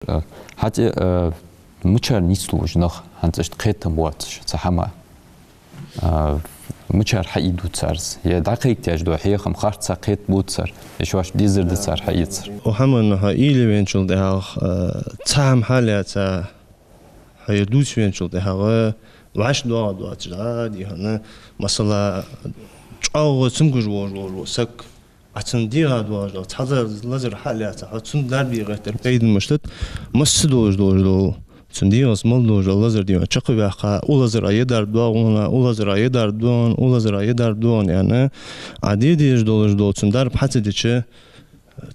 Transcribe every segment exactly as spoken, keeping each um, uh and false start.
ХӀаьта, э, мичара нийса долаш нах, хӀанз иштта кхетам боацаш цу хӀаман, э, мичара хьаийдад цар из? Е дӀакхайкадеш дола хьехам харц кхетабу цар, е шоашта дезар да цар хьаэцар? Укх хӀаманна хьо уйла венначул тӀехьагӀа, э, цхьа хӀама хьалаьца, хьо ер дувца венначул тӀехьагӀа вӀаши доагӀаш доацаш да, дий хьона, масала, чӀоагӀа цамогаш волаш вола саг, Ӏа цунна дегӀа доагӀаш дола цхьа лазар хьалаьца, хьо цунна дарба де гӀертар пайда мишта да, масса долаш долаш дола, цун дегӀаца мел долаш дола лазар, дий хьона, чакхваьккха, укх лазара е дарба доагӀа хьона, укх лазара е дарба доагӀа хьона, укх лазара е дарба доагӀа хьона, аьнна, Ӏа де дезаш долаш дола цун дарба хьа ца дича,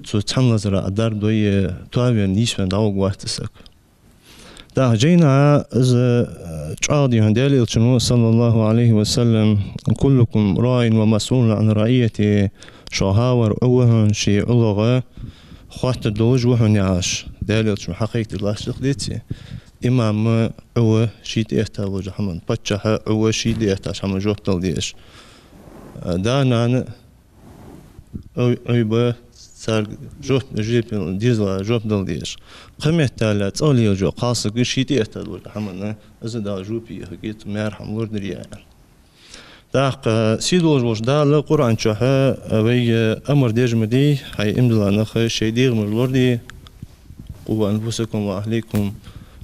цу цхьан лазара а дарба дой, тоавенна, нийсвенна дӀагӀоргвац из саг. ТӀаккха жайна из, э, чӀоагӀа, дий хьона, Даьла Элчано, صلى الله عليه وسلم: «كلكم راع ومسؤول عن رعيته», шо хӀавар Ӏу ва хьона, ший Ӏулагӏа хоаттаргдолаш ва хьона, яхаш, Даьла Элчано хьакхайкадеш латташ да-кх, деций? Имам Ӏу ва ший тӀехьа волча хӀаман, паччахь Ӏу ва ший тӀехьа хӀаман жоп дала дезаш. Э, да-нана Ӏу-, Ӏуйба царга жоп, жоп, дезала жоп дала дезаш. Кхыметтел цӀагӀа лелаш йола кхалсаг ший тӀехьа дола хӀаманна, из Дала жопе яхаргья, цу маьра хӀама лорадар я аьнна. ТӀаккха сий долаш волча Дала Къуръан чу вайга амар деш ма дий, хӀай иман дилла нах, шоай дегӀамаш лораде, «قوا أنفسكم وأهليكم»,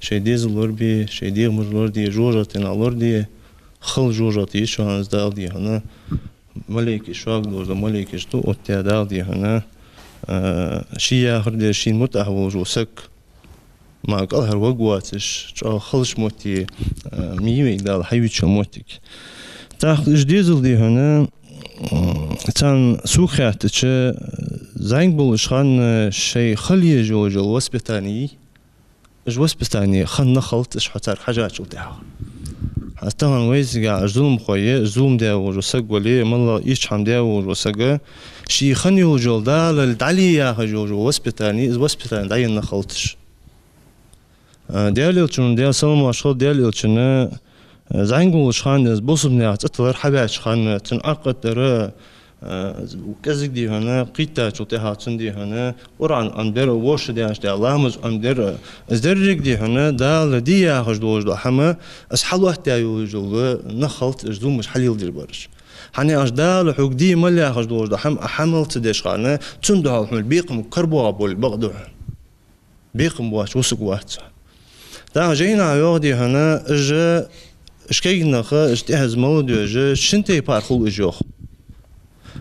шоай дезал лорабе, шоай дегӀамаш лораде, жожагӀатенах лораде, хала жожагӀате я шоана из Дала, дий хьона. Малейкаш, шуга дувцаш дола малейкаш да, оттадаь Дала, дий хьона, а, ший яхар деш, шийна мутӀахь волаш вола саг, ма кӀалхарваргвоацаш, чӀоагӀа халача метте, а, ма йий вайга Дала хьайича моттиг. ТӀаккха уж дезал, дий хьона, м, царна сога хаьттача, зӀамига болча хана шоай хила езаш йолаш йола воспитани, уж воспитани хинна хилац уж хьо царга хьежачул тӀехьагӀа. ХӀанз тахан вайцига уж зуламхой, уж зулам даь волаш вола саг вале, моллагӀа ийрча хӀама даь волаш вола саг, ший хинна йолаш йола Дала дӀале яхаш йолаш йола воспитани, из воспитани дӀаенна хилац уж. А, Даьла Элчано, Даьла салам-моаршал хилда Даьла Элчанна, зӀамига волча хана из бусалба наьха цӀи тиллар хьаваьча хана, цун Ӏокхетар, а, кӀезига, дий хьона, кхийттачул тӀехьагӀа цунна, дий хьона, Къуръан Ӏомадаьр, вошадеш да, ламаз Ӏомадаьр, из деррига, дий хьона, Дала де яхаш долаш дола хӀама, из хьалоаттадаь йолаш йола нах хилац уж зуламаш хьалеладеш бараш. ХӀана аьлча Дала хьога де мел яхаш долаш дола хӀама Ӏа хьа мел ца деча хана, цунна духьал хьона бекхам карабоагӀа болга бакъ да хьона. Бекхам боацаш вола саг вац хьо. ТӀаккха жайна йоах, дий хьона, уж, уж кагий нах, уж тӀехьа из мел дола уж, шин тайпара хул уж, йоах.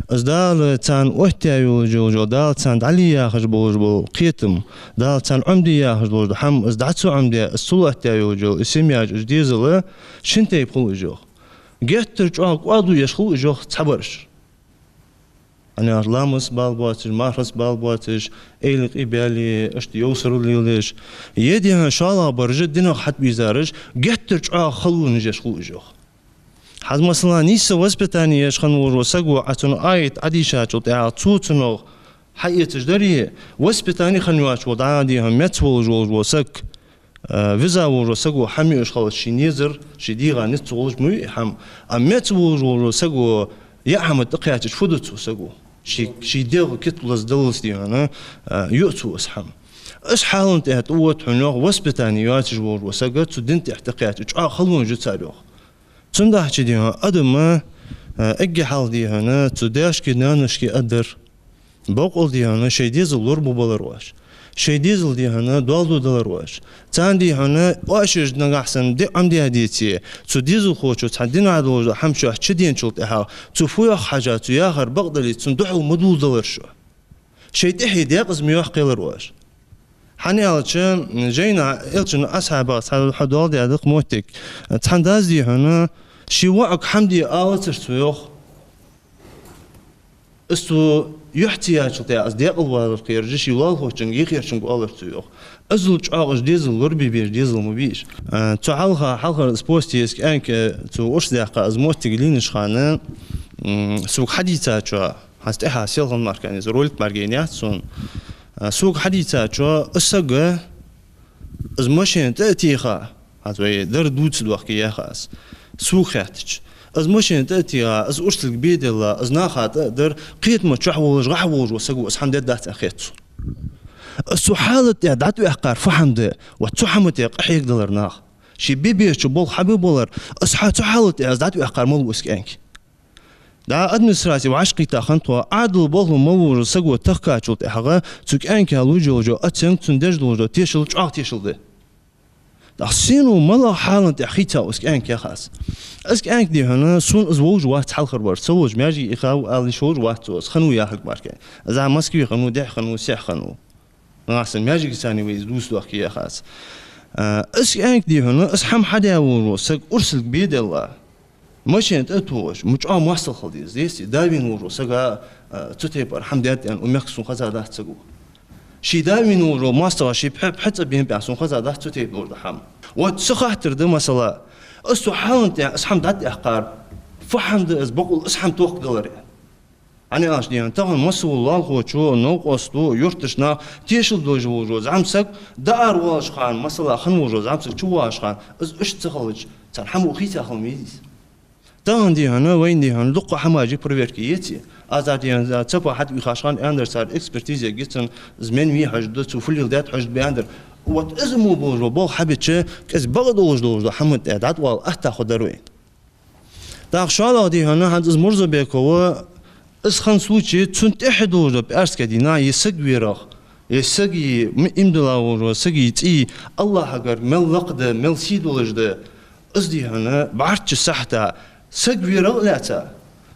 Из Дала царна оттадаь йолаш йола, Дала царна дӀале яхаш болаш бола кхетам, Дала царна Ӏомаде яхаш долаш дола хӀама, из дӀа ца Ӏомадаь, из ца лоаттадаь йолаш йола, из семья, уж дезал, шин тайпа хул уж, йоах. Геттара чӀоагӀа кӀоадо еш хул уж, йоах, цхьабараш. ХӀана аьлча ламазаца бала боацаш, мархаца бала боацаш, эйла къий баьле, иштта йовсарал леладеш. Е, дий хьона, шоллагӀа бараш, динах хьатӀабийзараш, геттара чӀоагӀа халонаш еш хул уж, йоах. ХӀанз, масала, нийса воспитани еш хинна волаш вола саг ва, Ӏа цунна аят Ӏодийшачул тӀехьагӀа цо цунах хьаэцаш даре, воспитани хинна йоацаш вола, дӀа, дий хьона, меца волаш волаш вола саг, а, виза волаш вола саго хӀама юаш хилча, ший незар, ший дегӀа низ ца хулаш ма вий хӀама. А меца волаш волаш вола саго яа хӀама тӀакхаьчача фу ду цу саго? Ший, ший дегӀ китлаз даллалца, дий хьона, а, ю цо из хӀама. Из хьална тӀехьа тӀаотт хьона, йоах, воспитани йоацаш волаш вола саг цу дина тӀехьа тӀакхаьчача, чӀоагӀа халонаш я цар, йоах. Цудухьа, дий хьона, адам, а, эггара хьалха, дий хьона, цу даьшка, нанашка а дар. Боккъала, дий хьона, шоай дезал лорабу балар оаш. Шоай дезал, дий хьона, доал ду далар оаш. Царна, дий хьона, оаш уж нагахь санна ди Ӏомадаь деце, цу дезалхочо цхьа дина долаш дола хӀама шоашта чуденачул тӀехьагӀа, цо фу йоах хьажа, цо яхар бакъ дале, цунна духьал ма дулдалар шо. Шоай тӀехье декъаза ма йоаккхалар оаш. ХӀана аьлча, жайна Элчан асхьабех цхьа хьадоаладаь да-кх моттиг. Цхьан дас, дий хьона, ший воӀага хӀама де алацар цо, йоах. Из цо юхь ца яьчул тӀехьагӀа, из декъалвалар кхераш, ший лоалахочунга, йихерчунга оалар цо, йоах. Иззал чӀоагӀа уж дезал лорабе безаш дезал ма бий уж. А, цу хьалха, хьалхара из пост еза кӀаьнк, цо урс даьккха из моттиг лийннача хана, м, сога хьадийцачоа, хӀанз тӀехьа селхан мара кхы из ролик мара гайна яц сона. А, сога хьадийцачоа, из саг, из машен тӀа а теха, хӀанз вай дар дувца дохка яха аз, сога хаьттача, из машен тӀа а теха, из урсилг бе а делла, из наха тӀа а дар, кхетама чу волаш, гӀахь волаш вола саг ва, из хӀама дергдац аьнна хет сона. Из цу хьала тӀа дӀатӀаваьккхар фу хӀама да, вот цу хӀаман тӀа къахьегадалар нах. Ший бе-безача болх хьабе балар, из хьа-, цу хьала тӀа из дӀатӀаваьккхар малав из кӀаьнк. ДӀа администраци вӀашагӀкхийтта хиннад тхо, Ӏаьдала болхло мел волча саго тахкачул тӀехьагӀа цу кӀаьнка луш йола оценка, цунна деш дола тешал чӀоагӀа тешал да. ТӀаккха сенна малагӀча хьала тӀа хийцав из кӀаьнк, яхаш. Из кӀаьнк, дий хьона, сона из вовзаш вац хьалхарвар, со волча маьждиге ихав ала йиш йолаш вац со, из хиннав яхилга мара. Из Москве хиннав, дехьа хиннав, сехьа хиннав. Нагахьа санна маьждиге царна вай из дувца дохке, яхаш. А, из кӀаьнк, дий хьона, из хӀама хьадаь волаш вола саг урсалга бе делла, машен тӀа а тохаш, ма чӀоагӀа моастагӀал хила деза, деций, да вена волаш вола сага, а, цу тайпара хӀама даьд аьнна, укх мехка сона хезадац саго. Ший да вена волаш вола моастагӀа ший пхьа-, пхьа цӀа бенаб аьнна, сона хезадац цу тайпара дола хӀама. Вот са хаттар да, масала, из цу хьала тӀа из хӀама дӀатӀаваьккхар фу хӀама да, из бакъдолаш из хӀама тохкадалар. ХӀана аьлча, дий хьона, тахан масса вола лоалахочо, новкъосто, юртарча наха тешал деш волаш вола зӀамсаг, даар волаш хана, масала, хинна волаш вола зӀамсаг чувоагӀаш хана, из иштта ца хилча, царна хӀама хийца хила ма везий из. Тахан, дий хьона, вайна, дий хьона, дукха хӀамаш проверка еций. Аз, дий хьона, цапа хьатӀавийхача хана аьннадар цар, экспертиза ергья цун, из мел вий хьожаргда, цо фу леладаьд хьожаргда аьннадар. Вот из мо болаш бола болх хьабича, кӀезига бакъдолаш долаш дола хӀаман тӀа дӀатӀавала атта хургдар вайна. ТӀаккха шоллагӀа, дий хьона, хӀанз из Мурзабеков, из хинна случай, цунна тӀехьа долаш дола пӀаьраска дийнахьа, е саг верах, е сага м-, иман дилла волаш вола сага цӀий АллахӀагара мел лакха да, мел сий долаш да, из, дий хьона, бӀарчча сахьата саг верах а лаьца,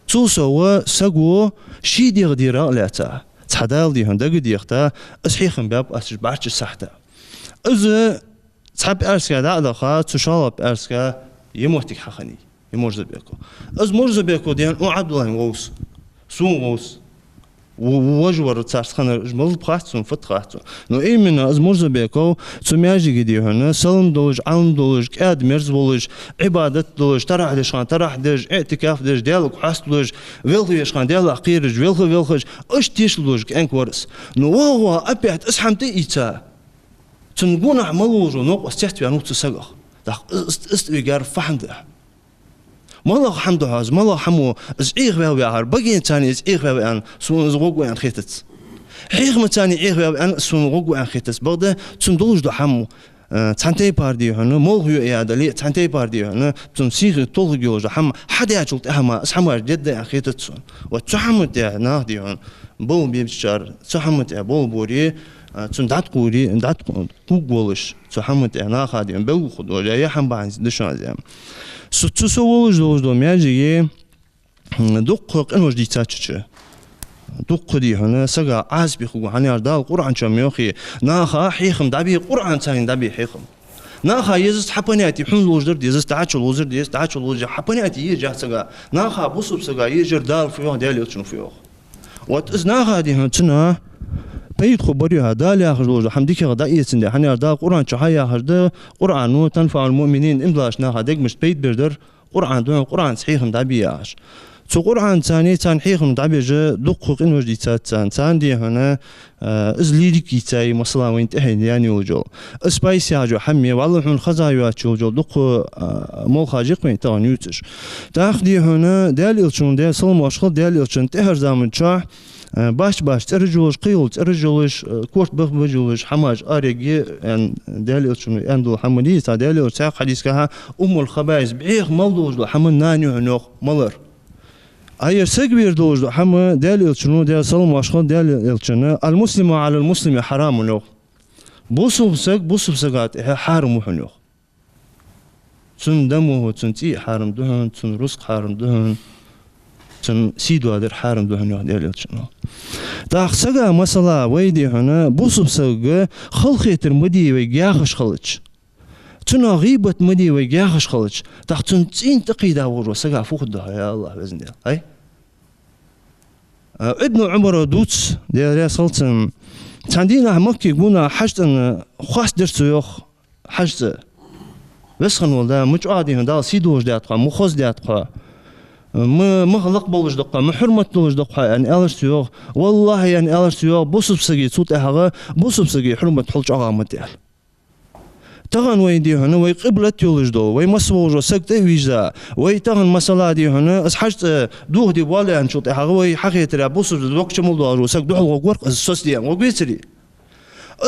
цул совгӀа саго ший дегӀ дерах а лаьца, цхьа Дала, дий хьона, дагадехийта, из хьехам баьб аз уж бӀарчча сахьата. Из цхьа пӀаьраска дӀа а даха, цу шоллагӀча пӀаьраска е моттиг хьахиннай, е Мурзабеков. Из Мурзабеков, дий хьона, укх Ӏабдуллахьа вовз, сона вовз. В-, вож вар царца хиннар, уж малав хац сона, фуд хац сона. Но именно из Мурзабеков цу маьждиге, дий хьона, салам долаш, Ӏалам долаш, кӀаьда-мерза волаш, Ӏибадат долаш, тарахь деш хана тарахь деш, иӀтикаф деш, Даьлага хьасталуш, велха везаш хана Даьлах кхераш, велха-велхаш, иштта тешал деш кӀаьнк вар из. Но ваха-ваха опять из хӀама тӀаийца, цун гонахьа мел волаш вола новкъост цецваьннав цу сагах. ТӀаккха из, из, из тӀавигар фу хӀама да? МалагӀа хӀама да хьона из, малагӀа хӀама ва из Ӏехаваьв яхар, багенца из Ӏехаваьв аьнна, сона из гӀоргва аьнна хетац. Хьехамца Ӏехаваьв аьнна, сона гӀоргва аьнна хетац. Бакъда цунна долаш дола хӀама, э, цхьан тайпара, дий хьона, молха йоӀ я дале, цхьан тайпара, дий хьона, цун сийхе толхаргйолаш дола хӀама хьадаьчул тӀехьа мара из хӀамаш дергда аьнна хетац сона. Вот цу хӀаман тӀа нах, дий хьона, болх бечар, цу хӀаман тӀа болх боре, а, цунна дӀатӀакхувре, дӀатӀакхувргволаш, цу хӀаман тӀа наха, дий хьона, белгало хургдолаш, е хӀама бахьан да шоана из. Со, цу со волаш долаш дола маьждиге, м, дукха къинош дийцача, дукха, дий хьона, сага Ӏазап хургва, хӀана аьлча Дала Къуръан чу ма йоахий: наха хьехам дӀабе, Къуръанца дӀабе хьехам. Наха езац хьа понятие, хьона ловзар дезац, дӀачу ловзар дезац, дӀачу ловзар, хьа понятие езаш яц сага. Наха, бусалба сага езар Дала фу йоах, Даьла Элчано фу йоах. Вот из наха, дий хьона, цунна пайда хургбар юха, Дала яхаш долаш дола хӀама дикагӀа дӀаэцандаь, хӀана аьлча Дала Къуръан чу хьаяхаш да, Къуръано تنفع المؤمنين, иман долча наха дегашта пайда бергдар Къуръан да, Къуръанца хьехам дӀабе яхаш. Цу Къуръанца царна хьехам дӀабеш дукха къинош дийцад царна. Царна, дий хьона, а, из лирика йийцай, масала, вайна тӀехьа яьнна йолаш йола. Из пайс яхаш йола хӀама, валлахӀи, хьона хеза йоацаш йолаш йола дукха, а, молхаш я-кх вайна тахан ювцаш. ТӀаккха, дий хьона, Даьла Элчано, Даьла салам-моаршал хилда Даьла Элчанна, тӀеххьарча заман чухь, а, башха-башха цӀераш йолаш, кхыйола цӀераш йолаш, а, корта баха безаш йолаш хӀамаш арайергья, аьнна, Даьла Элчано аьнна дола хӀама дий, цхьа Даьла Элчано цхьаькха хьадисагахьа: أم الخبائث, бӀеха мел долаш дола хӀама нана я хьона, йоах, малар. А ер саг вер долаш дола хӀама Даьла Элчано, Даьла салам-моаршал хилда Даьла Элчанна, المسلم على المسلم حرام, йоах. Бусалба саг бусалба сага тӀехьа хьарам ва хьона, йоах. Цун дам ва хьона, цун цӀий хьарам да хьона, цун рузкъа хьарам да хьона, цун сий доадар хьарам да хьона, йоах Даьла Элчано. ТӀаккха сага, масала, вай, дий хьона, бусалба сагага халахетар ма де вайга яхаш хилча, цунах гӀийбат ма де вайга яхаш хилча, тӀаккха цун цӀийнна тӀакхийда волаш волча сага фу хургда хьона, я АллахӀ, Веза Даьла? Ай? А, Ибн Ӏумара дувц, Даьла раьза хилва цунна, цхьан дийнахьа Маккега гонахьа хьажцӀена хоастадир цо, йоах, хьажцӀа. Веза хинна вола Даьла, ма чӀоагӀа, дий хьона, Дала сий долаш даьд тхо, ма хоза даьд тхо, ма, ма лакха болаш да тхо, ма хьурмат долаш да тхо, аьнна, аьлар цо, йоах. ВаллахӀи, аьнна, аьлар цо, йоах, бусалба сага цул тӀехьагӀа бусалба сага хьурмат хьал чӀоагӀа ма да, аьнна. Тахан вайна, дий хьона, вай къиблат йолаш дола, вай масса волаш вола саг тӀа а вийрза, вай тахан, масала, дий хьона, из хьажцӀа дохаде воаллачул тӀехьагӀа вай хьахетарах бусалба дог чу мел доагӀаш вола саг духьал гӀоргвар-кх из соцаде, гӀоргвецарий?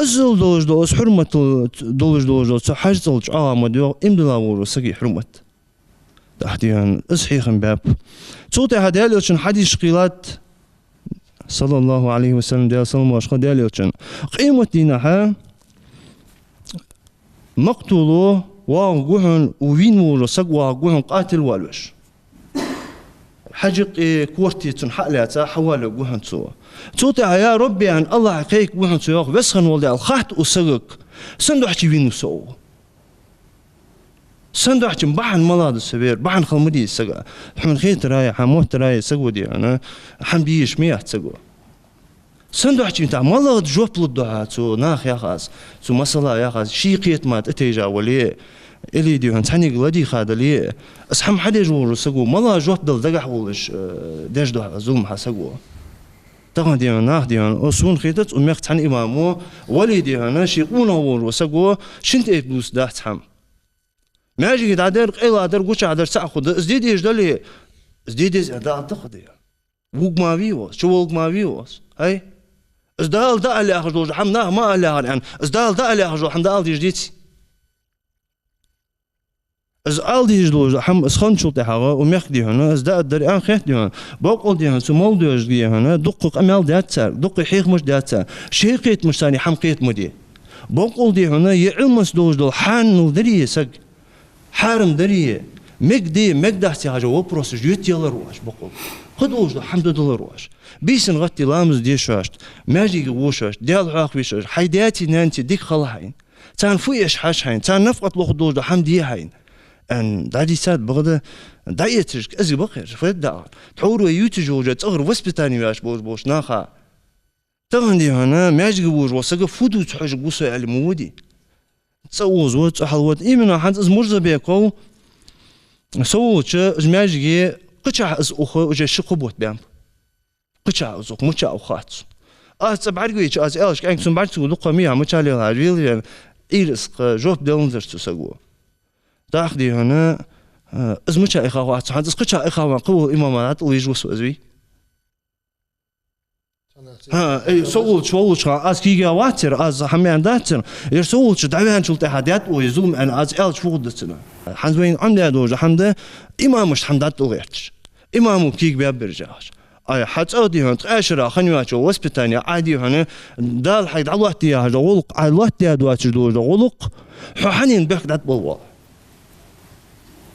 Иззал долаш дола, из хьурмат долаш долаш дола цу хьажцӀал чӀоагӀа ма да йоах иман дилла волча сага хьурмат. ТӀаккха дий хьона из хьехам баьб. Цул тӀехьагӀа Даьла Элчан хьадисаш хилад, саллаллахӀу Ӏалайхи ва саллам, Даьла салам-моаршал хилда Даьла Элчан. Къематдийнахьа мактуло воагӀаргва хьона, укх вийна волча сага воагӀаргва хьона къатил валвеш. Хьажкъеи корти цун хьа а лаьца, хьаваларгва хьона цо. Цул тӀехьагӀа: «Я Рабби», аьнна, АллахӀага кхайкаргва хьона цо, йоах, Веза хинна вола Даьла, хатта укх сагага, сен духьа вийна ва со укхо. Сен духьа, бахьан малагӀа да са вер, бахьан хила ма деза сага. Хьона хетарах, хьа моттарах саг ва дий хьона, хӀама де йиш ма яц саго. Сен духьа, тӀаккха малагӀа да жоп лургда хьа цу наха, яхаш, цу масала, яхаш, ший кхетама тӀатайжа вале, или дий хьона цхьаннега ладийгӀа дале, из хӀама хьадеш волча саго малагӀа жоп дала дагахь волаш, э, деш да хьа зулам хьа саго. Тахан дий хьона, наха дий хьона, о, сона хетац, укх мехка цхьан имамо вале дий хьона, ший къонах волча саго шин тайпа дувцаргдац хӀама. Маьждиге дӀадер, къайладер, гучахьдар цаӀ хургда, из де дезаш дале, из де деза аьнна Дала да хургда. Вувргма вий из, чувулларгма вий из, хӀай? Из Дала дӀаала яхаш долаш дола хӀама наха ма ала яхар аьнна, из Дала дӀаала яхаш дола хӀама Дала дезаш деций? Из ала дезаш долаш дола хӀама, из хинначул тӀехьагӀа, укх мехка дий хьона, из дӀааргдар аьнна хет дий хьона, боккъал дий хьона, цу моллагӀча сага дий хьона, дукха къамаьл даьд цар, дукха хьехамаш даьд цар, шоай кхетамашца хӀама кхета ма де. Боккъал дий хьона, е Ӏилманца долаш дола хьанал дарий саг, хьарам дарий, мегаргдий, мегаргдац яхаш вопросаш йоттаялар ва оаш боккъал. Фу долаш дола хӀама дӀадалар ва оаш. Бийсан гӀаттий ламаз де шоашта, маьждиге гӀо шоашта, Даьла хьоахаве шоаш, хьай даьцеи наьнацеи дика хила хьайна. Царна фу эш хьажа хьайна, царна нафакъат лохаргдолаш дола хӀама де хьайна. Аьнна, дӀадийцад бакъда, дӀаэцараш кӀезига ба-кх ераш, фу да аьлча. Тхьовра вай ювцаш йолча цӀагӀара воспитани веш болаш болча наха. Тахан дий хьона, маьждиге вувргвола саг фу дувц хьожаргва со аьле ма вода. ЦӀа оза ва, цӀа хьалва. Именно хӀанз из Мурзабеков со волча из маьждиге кхычахьа из уха уже ши-кхо бутт баьннаб. Кхычахьа из уха, мичахьа уха хац. Аз цӀа бӀаргавайча, аз аьлча, кӀаьнк цун бӀаргацу дукха ма яхь, мичахьа лелхьа, вел вен, Ӏийра из-кх, жоп деланзар цу саго. ТӀаккха дий хьона, э, из мичахьа ихав хац, хӀанз из кхычахьа ихав ван кхывола имама дӀатӀавижа ва со из вий. ХӀа, эй, со волча, волча хана, аз кегий вац ер, аз хӀама аьнна дац ер. Ер со волча дӀаваьнначул тӀехьагӀа даьд ой зулам аьнна, аз аьлча фу хургда цунна. ХӀанз вайна Ӏомадаь долаш дола хӀама да, имамашта хӀама дӀатӀалгӀерташ. Имамо кегий баьб ераш яхаш. Ай, хьа цӀагӀа дий хьона, ткъаь шера хинна йоацаш йола воспитани, Ӏа дий хьона, Дала хьайга дӀалоаттаде яхаш дола гӀулакх, Ӏа лоаттадаь доацаш долаш дола гӀулакх, хьо хьанна бехк дӀатӀаболх.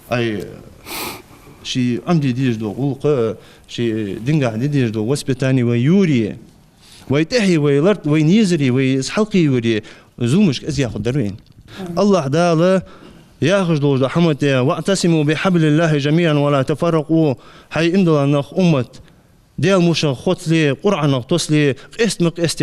Ай, ший Ӏомаде дезаш дола гӀулакх, ший дингахьа де дезаш дола воспитани вай юре, вай тӀехье, вай лард, вай незаре, вай из хьалкхеюре, зуламашка из яхар дар вайна. АллахӀ Дала яхаш долаш дола хӀама тӀа: «واعتصموا بحبل الله جميعا ولا تفرقوا», хӀай иман дилла нах, уммат, Даьла мушах хоцале, Къуръанах тосале, къеста ма къеста